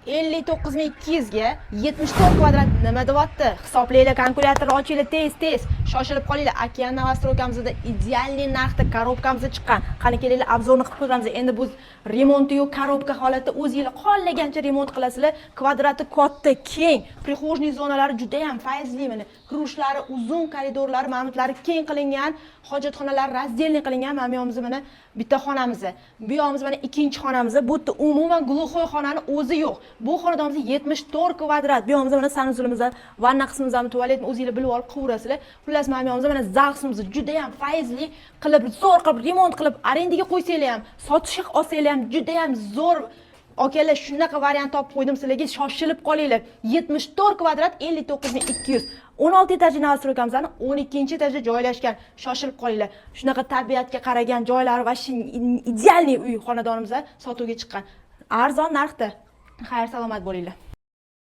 59 200 ga 74 kvadrat. Nima deyapti? Hisoblanglar, kalkulyatorni ochinglar, tez tez shoshilib qolinglar. Okean новостройка mizda идеальный narxda коробка miz chiqqan. Qani, kelinglar, обзор ni qilib ko'ramiz. Endi bu remonti yo'q, коробка holatda, o'zinglar xohlagancha remont qilasizlar. Kvadrati katta, keng, прихожный zonalari juda ham fayzli. Mana, kirishlari uzun, koridorlari, mamitlari keng qilingan, hojatxonalar раздельный qilingan. Mana bu yog'imizda mana bitta xonamiz, bu yog'imiz mana ikkinchi xonamiz. Bu yerda umuman глухой xonani o'zi yo'q. Bu xonadonimiz 74 kvadrat. Bu yog'imizda mana санузел imiz, vanna qismimiz ham, tualetni o'zinglar bilib olib qilaverasizlar. Xullas, mana bu yog'imizda mana zal qismimiz juda ham fayzli qilib, zo'r qilib remont qilib, arendaga qo'ysanglar ham, sotishga olsanglar ham juda ham zo'r. Akalar, shunaqa variant topib qo'ydim sizlarga, shoshilib qolinglar. 74 kvadrat, 59 200. 16 etajli новостройка mizni 12 etajda joylashgan. Shoshilib qolinglar. Shunaqa tabiatga qaragan joylari, вообще идеальный uy xonadonimiz sotuvga chiqqan. Arzon narxda. Xayr salomat bo'linglar.